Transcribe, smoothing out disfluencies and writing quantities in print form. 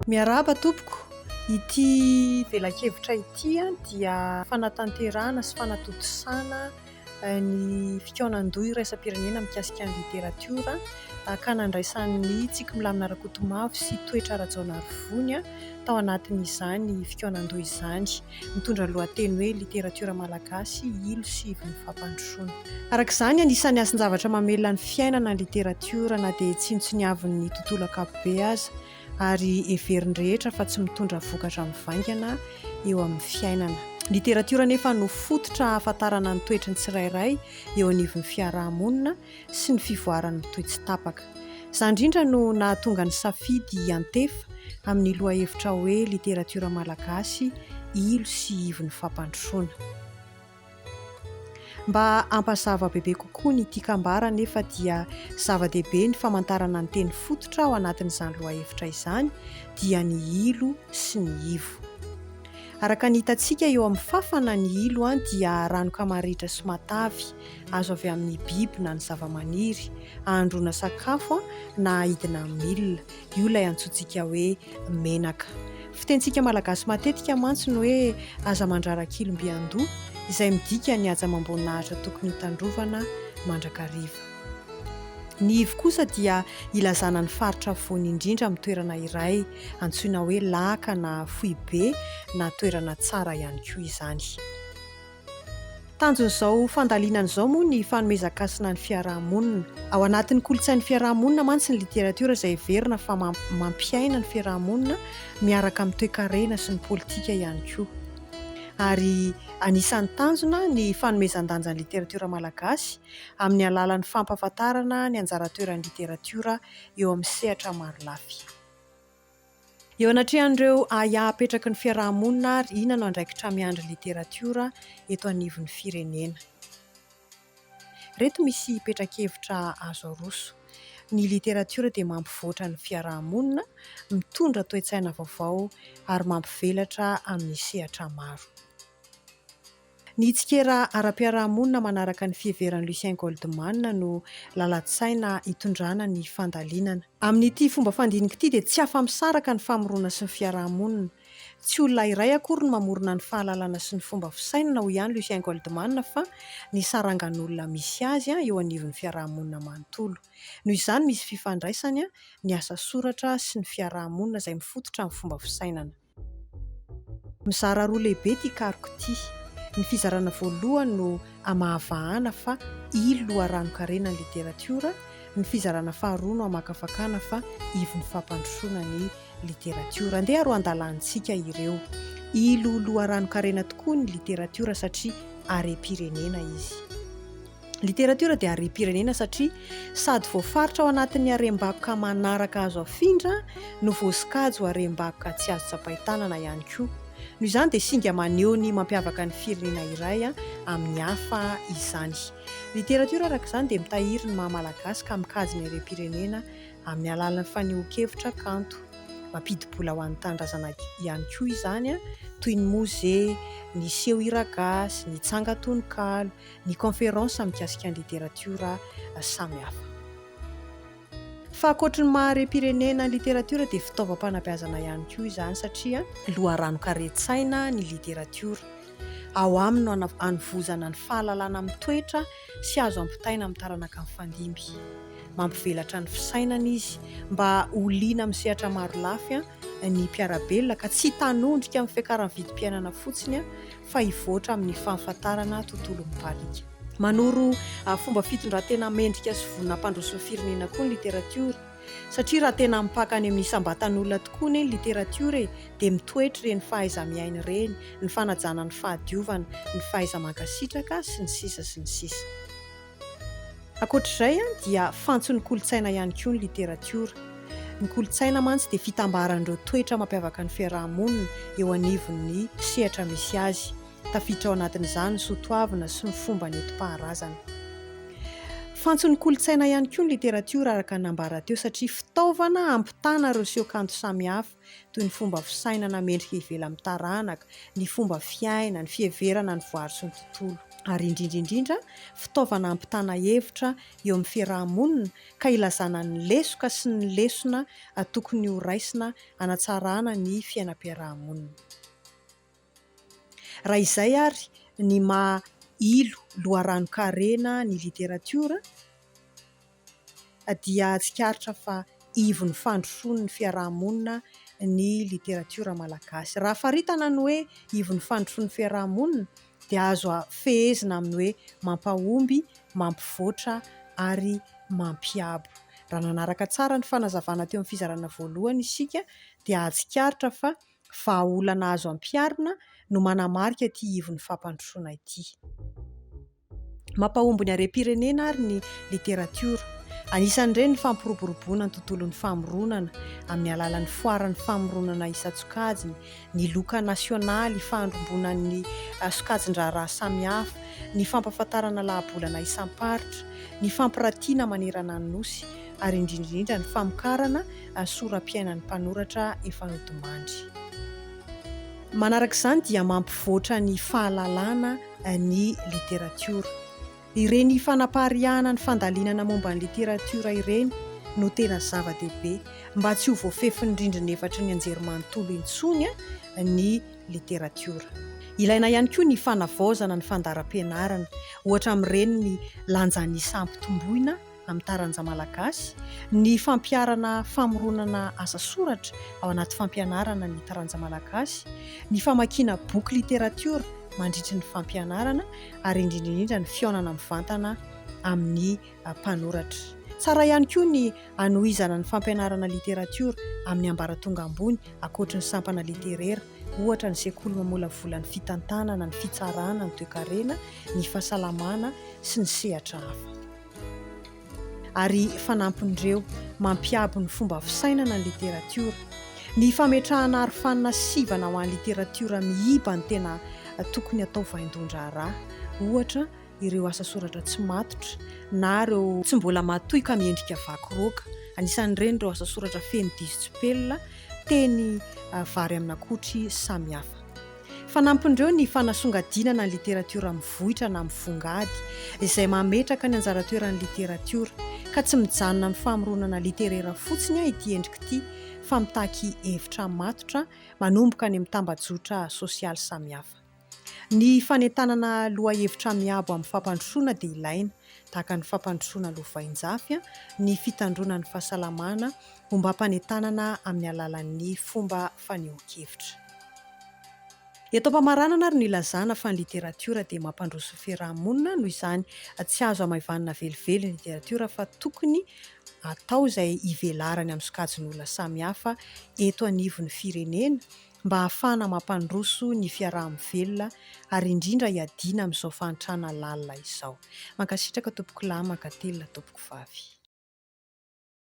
Miarahaba tompoko. Ity velakevitra ity dia fanatanterahana sy fanatontosana ny fikaonandoha iraisam-pirenena mikasika ny literatiora ka nandraisan'ny Tsiky Milamina Rakotomavo sy Toetra Rajaonarivony tao anatin'izany fikaonandoha izany. Mitondra ny lohateny hoe Literatiora malagasy, ilo sy ivon'ny fampandrosoana. Araka izany, anisan'ny hasin-javatra mamelona ny fiainana ny literatiora na dia tsinontsiniavin'ny tontolo ankapobe aza ary heverin'ny rehetra fa tsy mitondra vokatra mivaingana eo amin'ny fiainana. Literatiora anefa no fototra ahafantarana ny toetry ny tsirairay eo anivon'ny fiaraha-monina sy ny fivoarany mitohy tsy tapaka. Izany indrindra no nahatonga ny safidy hiantefa amin'ny lohahevitra hoe Literatiora malagasy, ilo sy ivon'ny fampandrosoana. Mba hampazava bebe kokoa ny tian-kambara anefa dia zava-dehibe ny famantarana ny teny fototra ao anatin'izany lohahevitra izany dia ny ilo sy ny ivo. Araka ny hitantsika eo amin'ny fafana ny ilo dia ranoka marihitra sy matavy azo avy amin'ny biby na ny zavamaniry, ahandroana sakafo na ahidina amin'ny milina. Io ilay antsointsika hoe menaka. Fitenintsika Malagasy matetika mantsy ny hoe aza mandrara kilo mby an-doha, izay midika ny haja amam-boninahitra tokony hotandrovana mandrakariva. Ny ivo kosa dia ilazana ny faritra afovoany indrindra amin'ny toerana iray, antsoina hoe laka na foibe na toerana tsara ihany koa izany. Tanjon'izao fandalinana izao moa ny fanomezan-kasina ny fiaraha-monina. Ao anatin'ny kolontsain'ny fiaraha-monina mantsy ny literatiora izay heverina fa mampiaina ny fiaraha-monina miaraka amin'ny toekarena sy ny politika ihany koa. Ary anisan'ny tanjona ny fanomezan-danja ny literatiora malagasy amin'ny alalan'ny fampahafantarana ny anjara toeran'ny literatiora eo amin'ny sehatra marolafy. Eo anatrehan'ireo ahiahy apetraky ny fiaraha-monina ary inona no andraikitra miandry literatiora eto anivon'ny firenena? Ireto misy petra-kevitra azo aroso. Ny literatiora dia mampivoatra ny fiaraha-monina, mitondra toe-tsaina vaovao ary mampivelatra amin'ny sehatra maro. Ny tsikera ara-piarahamonina manaraka ny fiheveran'i Lucien Goldman no lalan-tsaina hitondrana ny fandalinana. Amin'ity fomba fandinika ity dia tsy afa-misaraka ny famorona sy ny fiarahamonina. Tsy olona iray akory no mamorona ny fahalalana sy ny fomba fisainana, hoy ihany Lucien Goldman, fa ny sarangan'olona misy azy eo anivon'ny fiarahamonina manontolo. Noho izany misy fifandraisany ny asa soratra sy ny fiarahamonina izay mifototra amin'ny fomba fisainana. Mizara roa lehibe ity karoka ity. Ny fizarana voalohany no amahavahana fa ilo loharanon-karena ny literatiora, ny fizarana faharoa no amakafakana fa ivon'ny fampandrosoana ny literatiora. Andeha ary ho andalantsika ireo. Ilo loharanon-karena tokoa ny literatiora satria harem-pirenena izy. Literatiora dia harem-pirenena satria sady voafaritra ao anatin'ny harem-bakoka manaraka azo afindra no voasokajy ho harem-bakoka tsy azo tsapain-tanana ihany koa. Noho izany dia singa maneho ny mampiavaka ny firenena iray amin'ny hafa izany. Literatiora araka izany dia mitahiry ny maha Malagasy ka mikajy ny harem-pirenena amin'ny alalan'ny fanehoan-kevitra kanto. Mampidi-bola ho an'ny tanindrazana ihany koa izany toy ny mozea, ny seho hiragasy, ny tsangan-tononkalo, ny conférence mikasika ny literatiora samihafa. Fa ankoatry ny maha harem-pirenena ny literatiora dia fitaovam-panabeazana ihany koa izany satria loharanon-karen-tsaina ny literatiora. Ao aminy no anovozana ny fahalalana mitoetra sy azo ampitaina amin'ny taranaka mifandimby. Mampivelatra ny fisainana izy mba ho liana amin'ny sehatra marolafy ny mpiara-belona ka tsy hitanondrika amin'ny fiakaran'ny vidim-piainana fotsiny fa hivoatra amin'ny fahafantarana tontolo mibaliaka. Manoro fomba fitondran-tena mendrika sy vonona hampandroso ny firenena koa ny literatiora. Satria raha tena mipaka any amin'ny isam-batan'olona tokoa anie ny literatiora e, dia mitoetra ireny fahaiza-miaina ireny, ny fanajana ny fahadiovana, ny fahaiza-mankasitraka, sy ny sisa sy ny sisa. Ankoatra izay dia fantson'ny kolontsaina ihany koa ny literatiora. Ny kolontsaina mantsy dia fitambaran'ireo toetra mampiavaka ny fiaraha-monina eo anivon'ny sehatra misy azy. Tafiditra ao anatin'izany ny soatoavina sy ny fomba nentim-paharazana. Fantson'ny kolontsaina ihany koa ny literatiora araka ny nambara teo satria fitaovana hampitana ireo seho kanto samihafa toy ny fomba fisainana mendrika ivelan'ny taranaka, ny fomba fiaina, ny fiheverana ny voary sy ny tontolo. Ary indrindra indrindra, fitaovana hampitana hevitra eo amin'ny fiaraha-monina ka ilazana ny lesoka sy ny lesona tokony ho raisina hanatsarana ny fiainam-piaraha-monina. Raha izay ary ny maha ilo loharanon-karena ny literatiora dia tsikaritra fa ivon'ny fandrosoan'ny fiaraha-monina ny literatiora malagasy. Raha faritana ny hoe ivon'ny fandrosoan'ny fiaraha-monina dia azo fehezina amin'ny hoe mampahomby, mampivoatra ary mampiabo. Raha nanaraka tsara ny fanazavana teo amin'ny fizarana voalohany isika dia hahatsikaritra fa Vahaolana azo ampiharina no manamarika ity ivon'ny fampandrosoana ity. Mampahomby ny harem-pirenena ary ny literatiora. Anisan'ireny ny fampiroboroboana ny tontolon'ny famoronana amin'ny alalan'ny foaran'ny famoronana isan-tsokajiny, ny loka nasionaly ifandrombonan'ny sokajin-draharaha samihafa, ny fampahafantarana lahabolana isam-paritra, ny fampiratiana manerana ny Nosy ary indrindra indrindra ny famokarana sora-piainan'ny mpanoratra efa nodimandry. Manaraka izany dia mampivoatra ny fahalalana ny literatiora. Ireny fanapariahana ny fandalinana momba ny literatiora ireny no tena zava-dehibe mba tsy ho voafefin'ny rindrin'efatry ny anjerimanontolo intsony ny literatiora. Ilaina ihany koa ny fanavaozana ny fandaharam-pianarana, ohatra amin'ireny ny lanjan'isa ampitomboina amin'ny taranja malagasy, ny fampiharana famoronana asa soratra ao anaty fampianarana ny taranja malagasy, ny famakiana boky literatiora mandritry ny fampianarana ary indrindra indrindra ny fihaonana mivantana amin'ny mpanoratra. Tsara ihany koa ny hanohizana ny fampianarana literatiora amin'ny ambaratonga ambony ankoatry ny sampana literera, ohatra ny sekoly mamolavola ny fitantanana, ny fitsarana, ny toekarena, ny fahasalamana sy ny sehatra hafa. Ary fanampin'ireo, mampiabo ny fomba fisainana ny literatiora. Ny fametrahana arofanina sivana ho an'ny literatiora miiba no tena tokony hatao vaindohan-draharaha, ohatra, ireo asa soratra tsy matotra, na ireo tsy mbola matoy ka miendrika vaky roaka, anisan'ireny ireo asa soratra feno diso tsipelina, teny vary amin'akotry samihafa. Fanampin'ireo ny fanasongadinana ny literatiora mivoitra na mivongady, izay mametraka ny anjara toeran'ny literatiora, ka tsy mijanona amin'ny famoronana literera fotsiny ity endrika ity fa mitaky hevitra matotra manomboka any amin'ny tambajotra sosialy samihafa. Ny fanentanana lohahevitra miabo amin'ny fampandrosoana dia ilaina, tahaka ny fampandrosoana lovainjafy, ny fitandroana ny fahasalamana, ombam-panentanana amin'ny alalan'ny fomba fanehoan-kevitra. Eto am-pamaranana ary no ilazana fa ny literatiora dia mampandroso ny fiaraha-monina, noho izany tsy azo hamaivanina velively ny literatiora fa tokony atao izay hivelarany amin'ny sokajin'olona samihafa eto anivon'ny firenena mba hahafahana mampandroso ny fiaraha-mivelona ary indrindra hiadiana amin'izao fahantrana lalina izao. Mankasitraka tompokolahy, mankatelina tompokovavy.